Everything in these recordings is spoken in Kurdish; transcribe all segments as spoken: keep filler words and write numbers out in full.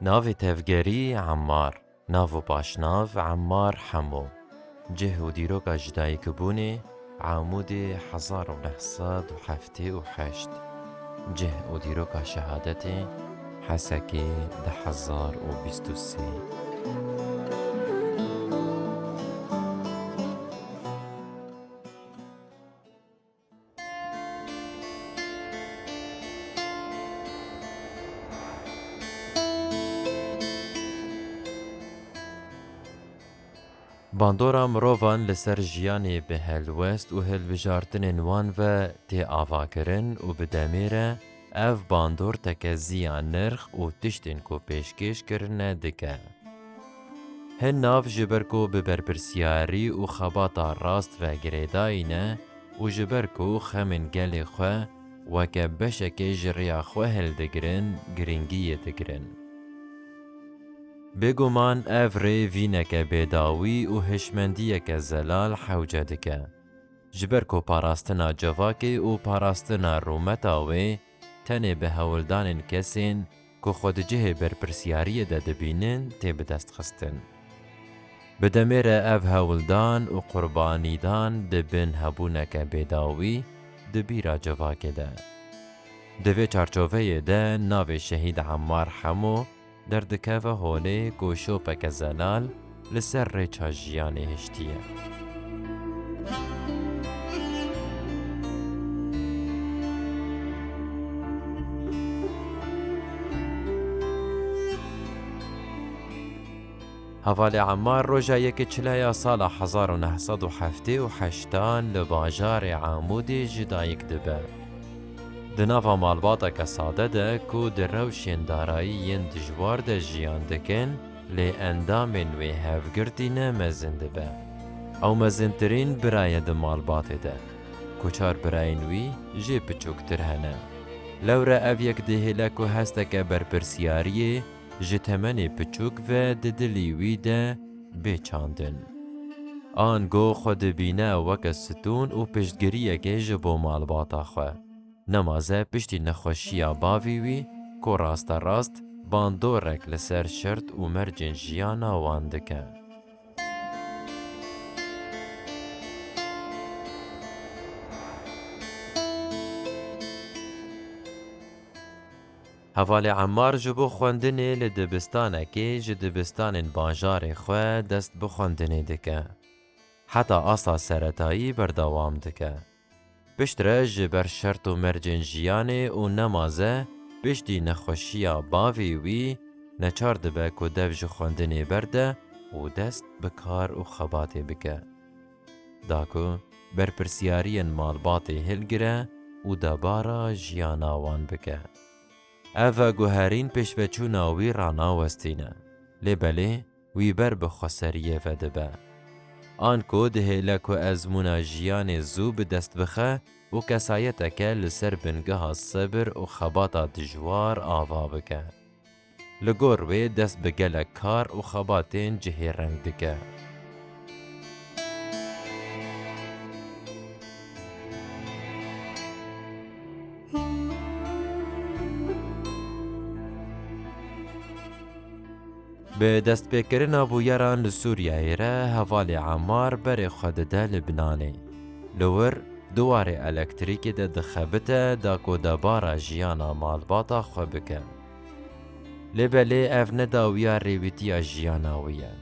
Navê tevgerî Emmar, nav û paşnav Emmar Hemo. Cih û dîroka ji dayikbûnê Amûdê hezar û neh sed û heftê û heşt. Cih û dîroka şehadetê Hesekê du hezar û bîst û sê. Bandora mirovan li ser jiyanê bi helwest û hilbijartinên wan ve tê avakirin û bi demê re ev bandor tekeziya nirx û tiştên ku pêşkêş kirine dike. Hin nav ji ber ku bi berpirsyarî û xebata rast ve girêdayî ne û ji ber ku xemên gelê xwe weke beşekê ji rêya xwe hildigirin, giringiyê digirin. Bêguman ev rê vîneke bêdawî û hişmendiyeke zelal hewce dike. Ji ber ku parastina civakê û parastina rûmeta wê tenê bi hewldanên kesên ku xwe di cihê berpirsyariyê de dibînin tê bidestxistin. Bi demê re ev hewldan û qurbanîdan dibin hebûneke bêdawî di bîra civakê de. Di vê çarçoveyê de navê Şehîd Emmar Hemo derdikeve holê ku şopeke zelal li ser rêça jiyanê hiştiye. Hevalê Emmar roja yekê çileya sala hezar û neh sed û heftê û heştan li bajarê Amûdê ji dayik dibe. Di nava malbateke sade de ku di rewşên darayî yên dijwar de jiyan dikin, lê endamên wê hevgirtî ne mezin dibe. Ew mezintirîn bira ye di malbatê de, ku çar birayên wî jê piçûktir hene. Lewre ev yek dihêle ku hesteke berpirsyariyê ji temenê piçûk ve di dilî wî de bê çandin. Ango xwe dibîne weke stûn û piştgiriyekê ji bo malbata xwe. Nemaze piştî nexweşiya bavê wî ku rasterast bandorek li ser şert û mercên jiyana wan dike. Hevalê Emmar ji bo xwendinê li dibistanekê ji dibistanên bajarê xwe dest bi xwendinê dike. Heta asta seretayî berdewam dike. Piştre ji ber şert û mercên jiyanê û nemaze piştî nexweşiya bavê wî neçar dibe ku dev ji xwendinê berde û dest bi kar û xebatê bike. Da ku berpirsyariyên malbatê hilgire û debara jiyana wan bike. Ev veguherîn pêşveçûna wî ranawestîne. Lê belê wî ber bi xweseriyê ve dibe. Anko dihêle ku ezmûna jiyanê zû bi dest bixe û kesayeteke li ser bingeha sebir û xebata dijwar ava bike. Li gor wê dest bi gelek kar û xebatên cihêreng dike. Bi destpêkirina bûyeran li Sûriyeyê re hevalê Emmar berê xwe dide Libnanê. Li wir di warê elektrîkê de dixebite da ku debara jiyana malbata xwe bike. Lê belê ev ne dawiya rêwîtiya jiyana wî ye.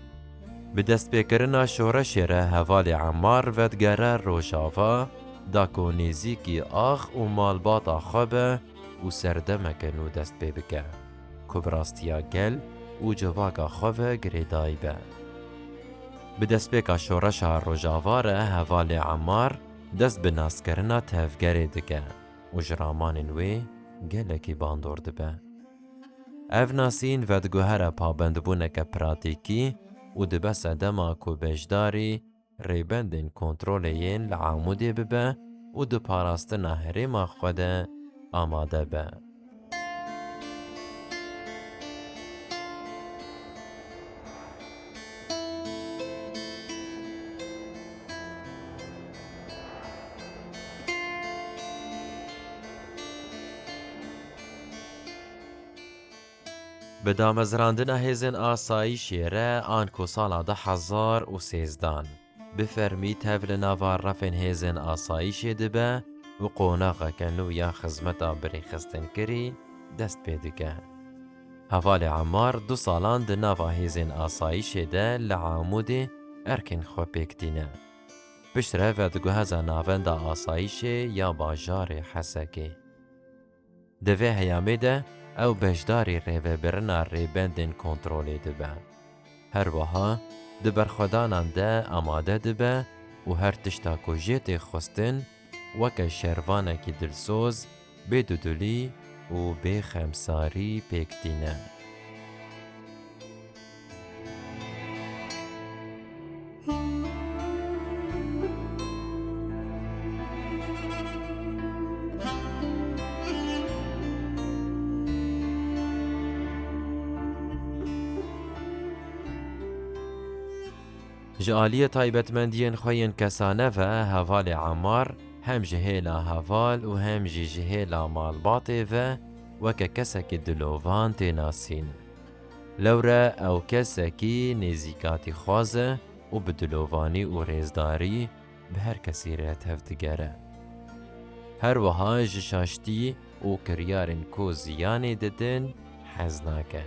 Bi destpêkirina şoreşê re hevalê Emmar vedigere Rojava, da ku nêzîkî ax û malbata xwe be û serdemeke nû dest pê bike, ku bi rastiya gel û civaka xwe ve girêdayî be. Bi destpêka şoreşa Rojava re hevalê Emmar dest bi naskirina tevgerê dike û ji ramanên wê gelekî bandor dibe. Ev nasîn vediguhere pabendbûneke pratîkî û dibe sedema ku beşdarî rêbendên kontrolê yên li Amûdê bibe û di parastina herêma xwe de amade be. Bi damezrandina hêzên asayîşê re anku sala du hezar û sêzdan, bi fermî tev li nava refên hêzên asayîşê dibe û qonaxeke nû ya xizmeta birêxistinkirî dest pê dike. Hevalê Emmar du salan di nava hêzên asayîşê de li Amûdê erkên xwe pêk tîne. Piştre vediguheza Navenda Asayîşê ya bajarê Hesekê. Di vê heyamê de ew beşdarî rêvebirina rêbendên kontrolê dibe. Her wiha di berxwedanan de amade dibe û her tişta ku jê tê xwestin, weke şervanekî dilsoz, bê dudulî û bê xemsarî pêk tîne. Ji aliyê taybetmendiyên xwe yên kesane ve hevalê Emmar hem ji hêla heval û hem jî ji hêla malbatê ve weke kesekî dilovan tê nasîn. Lewre ew kesekî nêzîkatîxwaz e û bi dilovanî û rêzdarî bi her kesî re tevdigere. Her wiha ji şaştî û kiryarên ku ziyanê didin hez nake.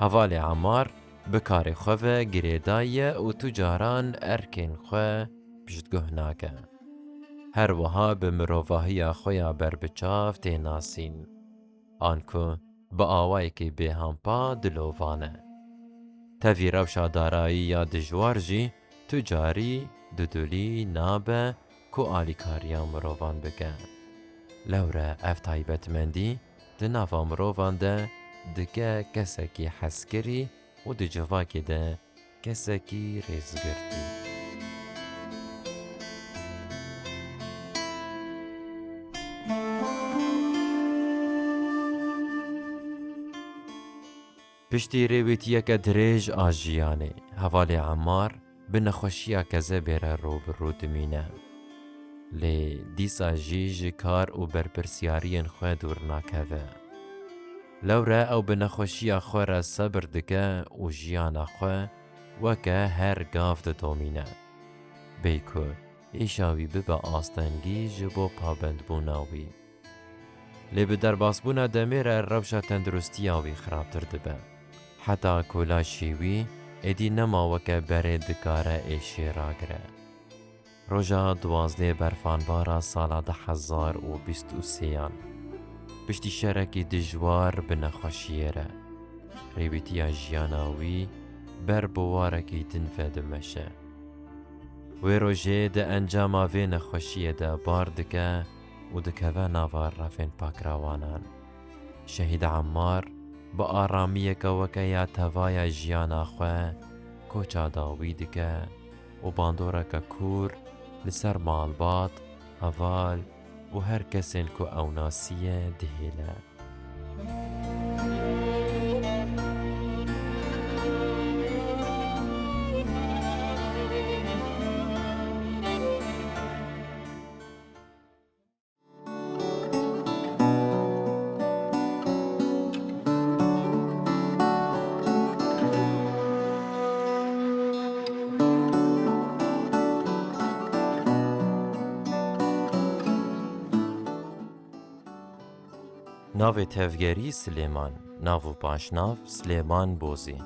Hevalê Emmar bi karê xwe ve girêdayî ye û tu caran erkên xwe piştguh nake. Her wiha bi mirovahiya xwe ya berbiçav tê nasîn. Anku bi awayekî bêhampa dilovan e. Tevî rewşa darayî ya dijwar jî tu carî dudulî nabe ku alîkariya mirovan bike. Lewre ev taybetmendî di nava mirovan de dike kesekî hezkirî û di civakê de kesekî rêzgirtî. Piştî rêwîtiyeke dirêj a jiyanê, hevalê Emmar bi nexweşiya kezebê re rû bi rû dimîne. Lê dîsa jî ji kar û berpirsiyariyên xwe dûr nakeve. Lewre ew bi nexweşiya xwe re sebir dike û jiyana xwe weke her gav didomîne. Bêyku îşa wî bibe astengî ji bo pabendbûna wî. Lê bi derbasbûna demê re rewşa tenduristiya wî xirabtir dibe. Heta ku laşê wî êdî nema weke berê dikare êşê ragire. Roja duwazdeh berfanbara sala du hezar û bîst û sêyan, piştî şerekî dijwar bi nexweşiyê re, rêwîtiya jiyana wî ber bi warekî din vedimeşe. Wê rojê di encama vê nexweşiyê de bar dike û dikeve nava refên pakrawanan. Şehîd Emmar bi aramiyeke weke ya tevaya jiyana xwe koça dawî dike û bandoreke kûr li ser malbat, heval û her kesên ku ew nasiye dihêle. Navê tevgerî Silêman, nav û paşnav Silêman Bozî.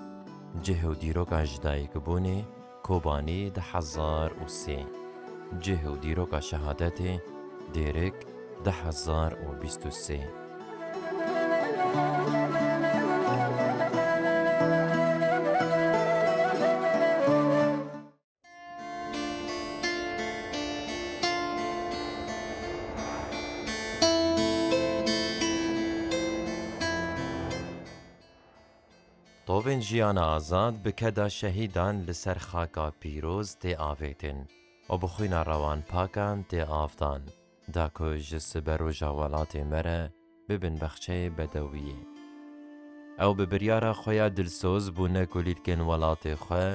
Cih û dîroka ji dayikbûnê, Kobanî du hezar û sê. Cih û dîroka şehadetê, Dêrik, du hezar û bîst û sê. Tovên jiyana azad bi keda şehîdan li ser xaka pîroz tê avêtin û bi xwîna rewan pakan tê avdan, da ku ji siberoja welatê me re bibin bexçeyê bedewiyê. Ew bi biryara xwe ya dilsoz bûne kulîlkên welatê xwe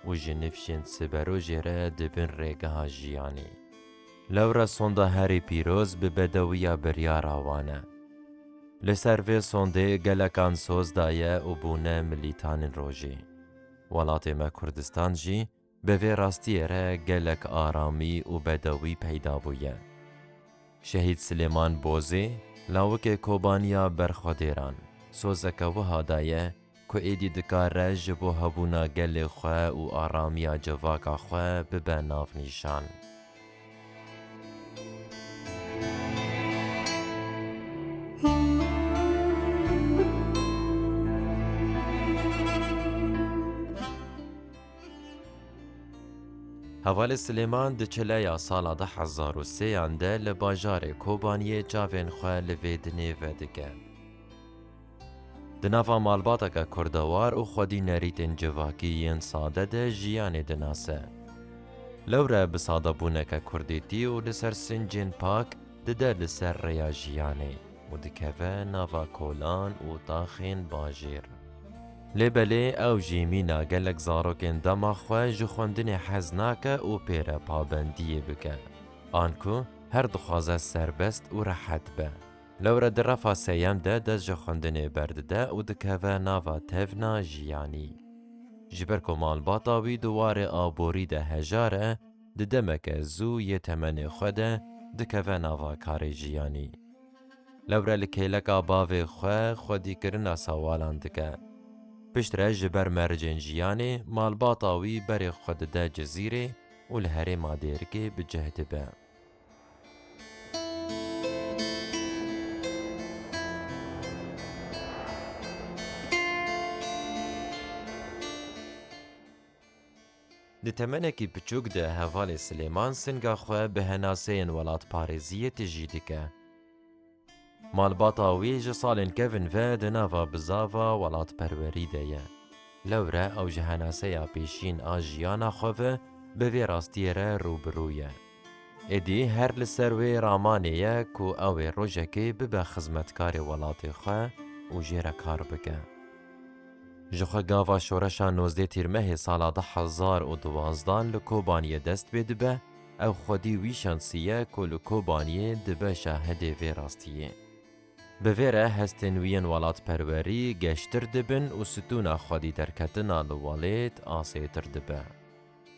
û ji nifşên siberojê re dibin rêgeha jiyanê. Lewra sonda herî pîroz bi bedewiya biryara wan e. Li ser vê sondê gelekan soz daye û bûne milîtanên rojê. Welatê me Kurdistan jî bi vê rastiyê re gelek aramî û bedewî peyda bûye. Şehîd Silêman Bozê, lawikê Kobaniya Berxwedêran, sozeke wiha daye ku êdî dikare ji bo hebûna gelê xwe û aramiya civaka xwe bibe navnîşan. Hevalê Silêman di çileya sala du hezar û sêyan de li bajarê Kobaniyê çavên xwe li vê dinê vedike. Di nava malbateke kurdewar û xwedî nerîtên civakî yên sade de jiyanê dinase. Lewre bi sadebûneke kurdîtî û li ser sincên pak dide li ser rêya jiyanê û dikeve nava kolan û taxên bajêr. Lê belê ew jî mîna gelek zarokên dema xwe ji xwendinê hez nake û pê re pabendiyê bike, anku her dixwaze serbest û rehet be. Lewre di refa sêyem de dest ji xwendinê berdide û dikeve nava tevna jiyanî. Ji ber ku malbata wî di warê aborî de hejar e, di demeke zû yê temenê xwe de dikeve nava karê jiyanî. Lewre li kêleka bavê xwe xwedîkirina sawalan dike. Piştre ji ber mercên jiyanê malbata wî berê xwe dide Cizîrê û li herêma Dêrikê bi cih dibe. Di temenekî piçûk de hevalê Silêman singa xwe bi henaseyên welatparêziyê tijî dike. Malbata wî ji salên kevin ve di nava bizava welatperwerî de ye. Lewre ew ji henaseya pêşîn a jiyana xwe ve bi vê rastiyê re rû bi rû ye. Êdî her li ser wê ramanê ye ku ew ê rojekê bibe xizmetkarê welatê xwe û jê re kar bike. Ji xwe gava şoreşa nozdeh Tîrmehê sala du hezar û duwazdan li Kobaniyê dest pê dibe, ew xwedî wî şansî ye ku li Kobaniyê dibe şahidê vê rastiyê. Bi vê re hestên wî yên welatperwerî geştir dibin û stûna xwedî derketina li welêt asêtir dibe.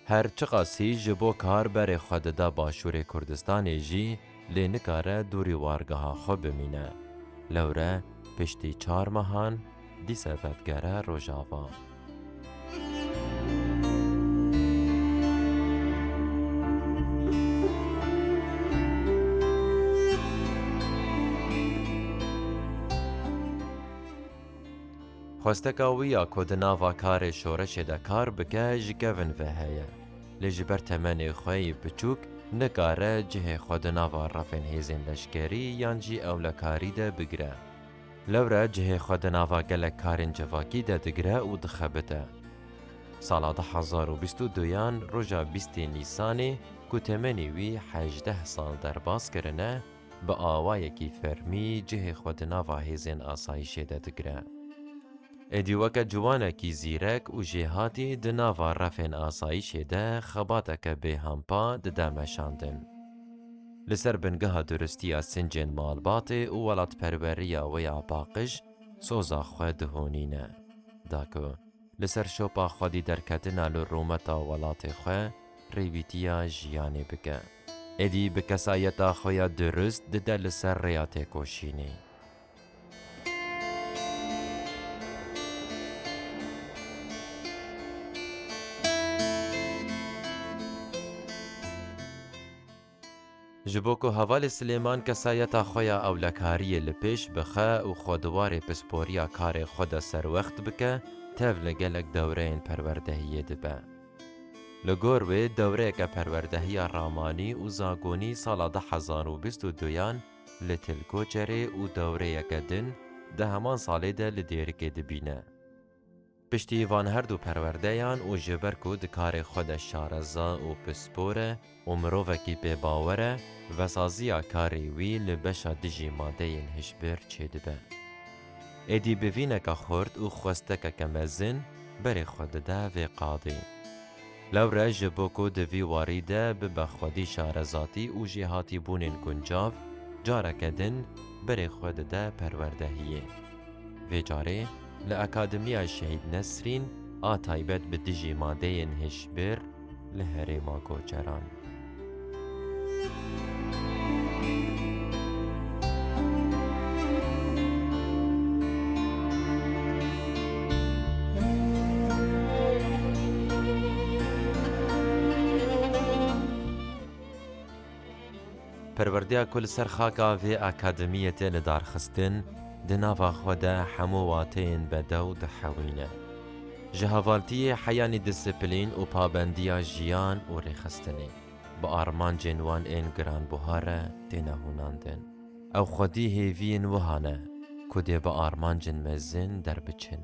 Her çiqasî ji bo kar berê xwe dida Başûrê Kurdistanê jî, lê nikare dûrî wargeha xwe bimîne. Lewre piştî çar mehan dîse vedigere Rojava. Xwesteka wî ya ku di nava karê şoreşê de kar bike, ji kevin ve heye. Lê ji ber temenê xwe yî piçûk nikare cihê xwe di nava refên hêzên leşkerî yan jî ewlekarî de bigire. Lewre cihê xwe di nava gelek karên civakî de digire û dixebite. Sala du hezar û bîst û duyan roja bîstê Nîsanê ku temenê wî hejdeh sal derbas kirine, bi awayekî fermî cihê xwe di nava hêzên asayîşê de digire. Êdî weke ciwanekî zîrek û jêhatî di nava refên asayîşê de xebateke bêhempa dide meşandin. Li ser bingeha duristiya sincên malbatê û welatperweriya wê ya paqij soza xwe dihonîne. Da ku li ser şopa xwedî derketina li rûmeta welatê xwe rêwîtiya jiyanê bike. Êdî bi kesayeta xwe ya durust dide li ser rêya têkoşînê. Ji bo ku hevalê Silêman kesayeta xwe ya ewlekariyê li pêş bixe û xwe di warê pisporiya karê xwe de serwext bike, tev li gelek dewreyên perwerdehiyê dibe. Li gor wê dewreyeke perwerdehiya ramanî û zagonî sala du hezar û bîst û duyan li Tilkoçerê û dewreyeke din di heman salê de li Dêrikê dibîne. Piştî van her du perwerdeyan û ji ber ku di karê xwe de şareza û pispor e û mirovekî pêbawer e, vesaziya karê wî li beşa dijî madeyên hişbir çêdibe. Êdî bi vîneke xurt û xwestekeke mezin berê xwe dide vê qadê. Lewre ji bo ku di vî warî de bibe xwedî şarezatî û jêhatîbûnên guncav, careke din berê xwe dide perwerdehiyê. Vê carê li Akademiya Şehîd Nesrîn a taybet bi dijî madeyên hişbir li herêma Koçeran. Perwerdeya ku li ser xaka vê akademiyê tê lidarxistin, di nava xwe de hemû wateyên bedew dihewîne. Ji hevaltiyê heyanî disiplîn û pabendiya jiyan û rêxistinê, bi armancên wan ên giranbuha re têne hûnandin. Ew xwedî hêviyên wiha ne ku dê bi armancên mezin derbiçin.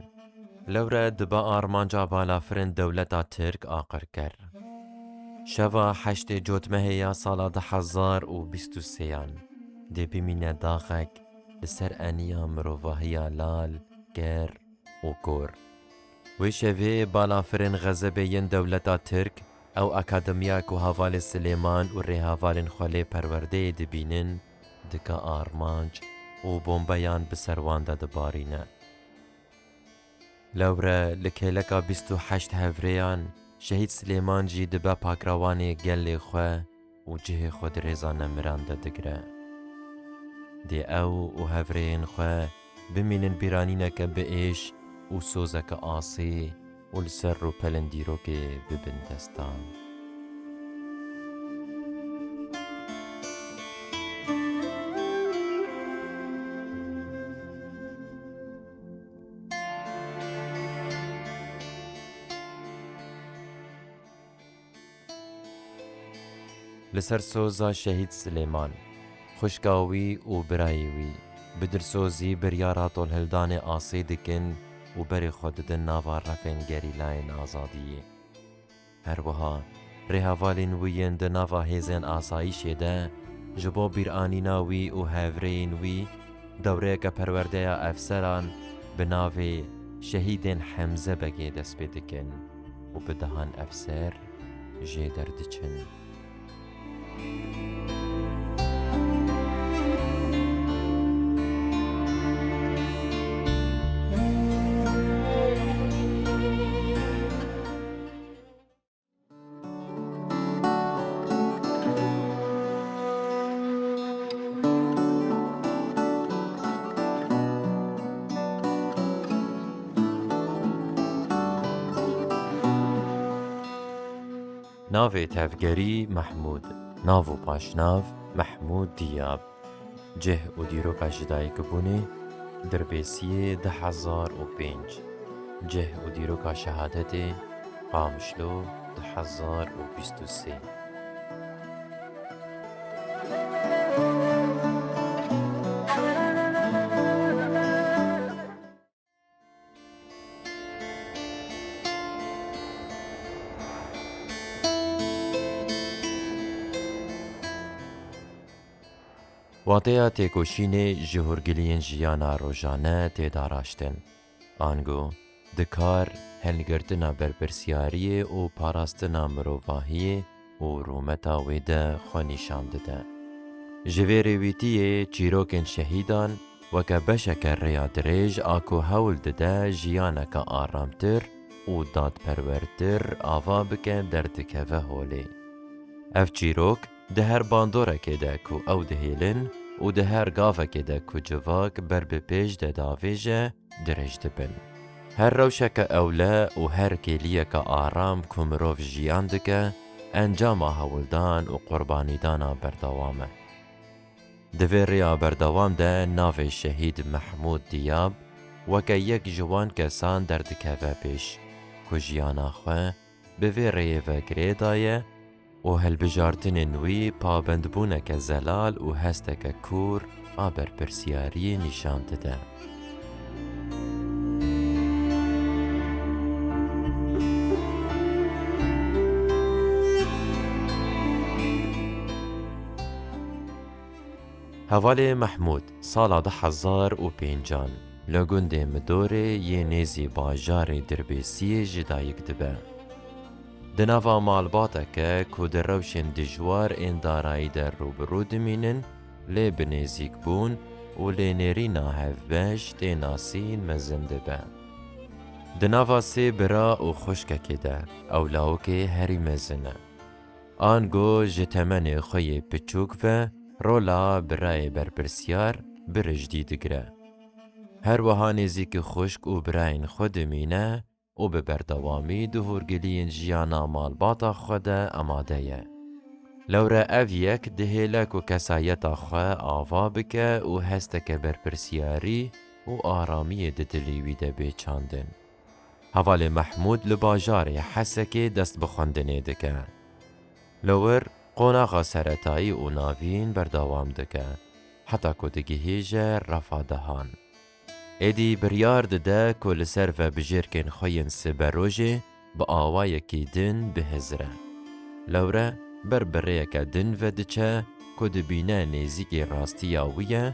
Lewre dibe armanca balafirên dewleta Tirk aqirker. Şeva heştê Cotmehê ya sala du hezar û bîst û sêyan dê bimîne daxek li ser eniya mirovahiya lal, ker û kor. Wê şevê balafirên xezebê yên dewleta Tirk ew akademiya ku hevalê Silêman û rêhevalên xwe lê perwerdeyê dibînin, dike armanc û bombeyan bi ser wan de dibarîne. Lewre li kêleka bîst û heşt hevrêyan Şehîd Silêman jî dibe pakrawanê gelê xwe û cihê xwe di rêza nemiran de digire. Dê ew û hevrêyên xwe bimînin bîranîneke bi êş û sozeke asî û li ser rûpelên dîrokê bibin destan. Li ser soza Şehîd Silêman, xwişka wî û birayê wî, bi dilsozî biryara tolhildanê asê dikin û berê xwe didin nava refên gerîlayên azadiyê. Her wiha, rêhevalên wî yên di nava hêzên asayîşê de, ji bo bîranîna wî û hevrêyên wî, dewreyeke perwerdeya efseran bi navê Şehîdên Hemze Begê dest pê dikin û bi dehan efser jê derdiçin. Navê tevgerî Mehmûd, nav û paşnav Mehmûd Diyab. Cih û dîroka ji dayikbûnê, Dirbêsiyê du hezar û pênc. Cih û dîroka şehadetê, Qamişlo, du hezar û bîst û sê. Wateya têkoşînê ji hûrgiliyên jiyana rojane tê daraştin. Ango, di kar, helgirtina berpirsyariyê û parastina mirovahiyê û rûmeta wê de xwe nîşan dide. Ji vê rêwîtiyê çîrokên şehîdan weke beşeke rêya dirêj a ku hewl dide jiyaneke aramtir û dadperwertir ava bike derdikeve holê. Ev çîrok di her bandorekê de ku ew dihêlin û di her gavekê de ku civak ber bi pêş de davêje, dirêj dibin. Her rewşeke ewle û her kêliyeke aram ku mirov jiyan dike, encama hewldan û qurbanîdana berdewam e. Di vê rêya berdewam de navê Şehîd Mehmûd Diyab weke yek ji wan kesan derdikeve pêş, ku jiyana xwe bi vê rêyê ve girê daye û hilbijartinên wî pabendbûneke zelal û hesteke kûr a berpirsyariyê nîşan dide. Hevalê Mehmûd sala du hezar û pêncan li gundê Midorê yê nêzî bajarê Dirbêsiyê ji dayik dibe. Di nava malbateke ku di rewşên dijwar ên darayî de rûbirû dimînin, lê bi nêzîkbûn û lênêrîna hevbeş tê nasîn mezin dibe. Di nava sê bira û xwişkekê de ew lawikê herî mezin e. Ango ji temenê xwe yê piçûk ve rola birayê berpirsyar bi rijdî digire. Her wiha nêzîkî xwişk û birayên xwe dimîne û bi berdewamî di hûrgiliyên jiyana malbata xwe de amade ye. Lewre ev yek dihêle ku kesayeta xwe ava bike û hesteke berpirsyarî û aramiyê di dilê wî de bê çandin. Hevalê Mehmûd li bajarê Hesekê dest bi xwendinê dike. Li wir qonaxa seretayî û navîn berdewam dike, heta ku digihîje refa dehan. Êdî biryar dide ku li ser vebijêrkên xwe yên siberojê bi awayekî din bihizire. Lewre ber bi rêyeke din ve diçe ku dibîne nêzîkî rastiya wî ye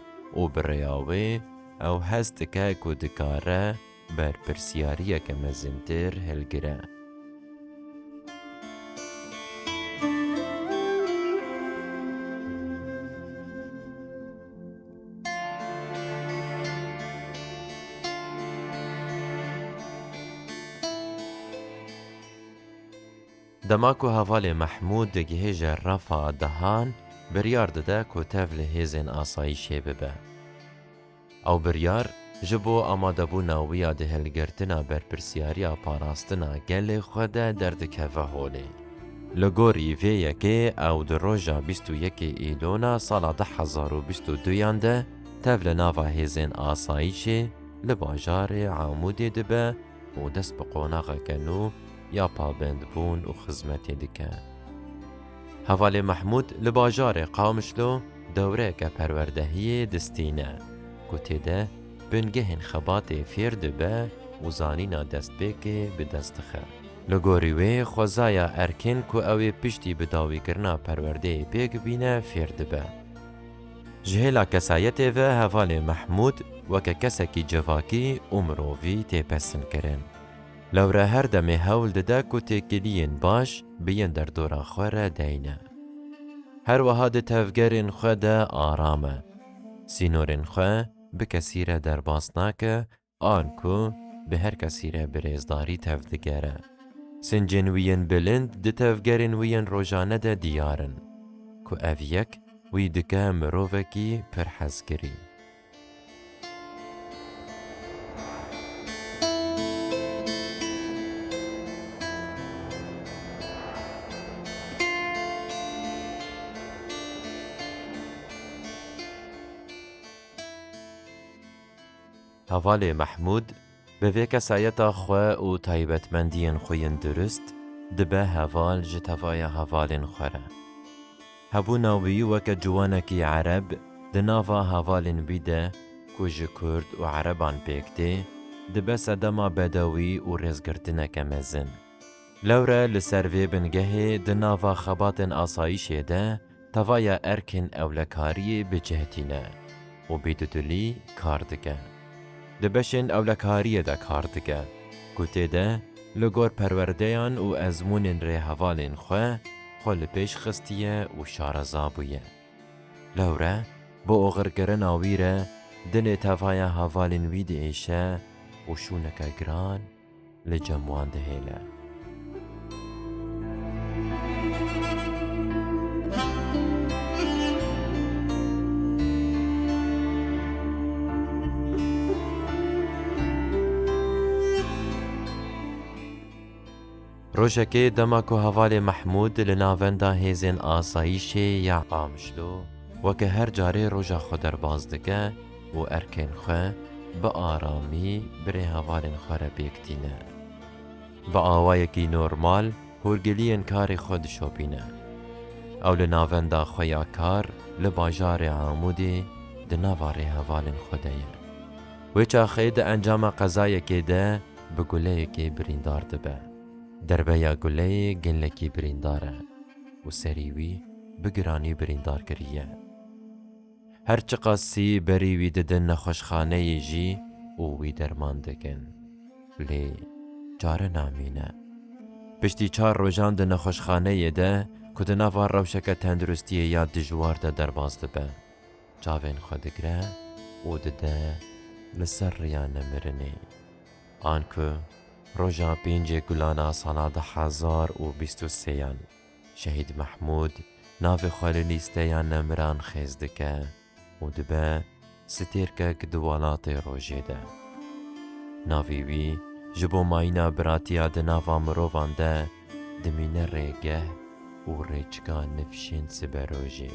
û bi rêya wê ew hest dike ku dikare berpirsiyariyeke mezintir hilgire. Dema ku hevalê Mehmûd digihêje refa dehan, biryar dide ku tev li hêzên asayîşê bibe. Ew biryar ji bo amadebûna wî ya di hilgirtina berpirsiyariya parastina gelê xwe de derdikeve holê. Li gorî vê yekê ew di roja bîst û yekê Îlona sala du hezar û bîst û duyan de tev li nava hêzên asayîşê li bajarê Amûdê dibe û dest bi qonaxeke nû ya pabendbûn û xizmetê dike. Hevalê Mehmûd li bajarê Qamişlo dewreyeke perwerdehiyê distîne, ku tê de bingehên xebatê fêr dibe û zanîna destpêkê bi dest dixe. Li gorî wê xwezaya erkên ku ew ê piştî bi dawîkirina perwerdeyê pêk bîne fêr dibe. Ji hêla kesayetê ve hevalê Mehmûd weke kesekî civakî û mirovî tê pesinkirin. Lewre her demê hewl dide ku têkiliyên baş bi yên derdora xwe re deyne. Her wiha di tevgerên xwe de aram e. Sînorên xwe bi kesî re derbas nake, an ku bi her kesî re bi rêzdarî tevdigere. Sincên wî yên bilind di tevgerên wî yên rojane de diyar in, ku ev yek wî dike mirovekî pir hezkirî. Hevalê Mehmûd bi vê kesayeta xwe û taybetmendiyên xwe yên dirust dibe heval ji tevaya hevalên xwe re. Hebûna wî weke ciwanekî ereb di nava hevalên wî de ku ji kurd û ereban pêk tê, dibe sedema bedewî û rêzgirtineke mezin. Lewre li ser vê bingehê di nava xebatên asayîşê de tevaya erkên ewlekariyê bi cih tîne û bêdudilî kar dike. Di beşên ewlekariyê de kar dike, ku tê de li gor perwerdeyan û ezmûnên rêhevalên xwe, xwe li pêş xistiye û şareza bûye. Lewre bi oxirkirina wî re dilê tevaya hevalên wî diêşe û şûneke giran li cem wan dihêle. Rojekê dema ku hevalê Mehmûd li navenda hêzên asayîşê ya Qamişlo weke her carê roja xwe derbas dike û erkên xwe bi aramî bi rêhevalên xwe re pêk tîne. Bi awayekî normal hûrgiliyên karê xwe dişopîne. Ew li navenda xwe ya kar li bajarê Amûdê di nava rêhevalên xwe de ye. Wê çaxê di encama qezayekê de bi guleyekê birîndar dibe. Derbeya guleyê gelekî birîndar e û serî wî bi giranî birîndar kiriye. Her çiqasî berî wî didin nexweşxaneyê jî û wî derman dikin. Lê çare namîne. Piştî çar rojan di nexweşxaneyê de ku di nava rewşeke tenduristiyê ya dijwar de derbas dibe, çavên xwe digire û dide li ser rêya nemirinê. Anku roja pêncê Gulana sala du hezar û bîst û sêyan Şehîd Mehmûd navê xwe li lîsteya nemiran xêz dike û dibe stêrkek di welatê rojê de. Navê wî ji bo mayîna biratiya di nava mirovan de dimîne rêgeh û rêçika nifşên siberojê.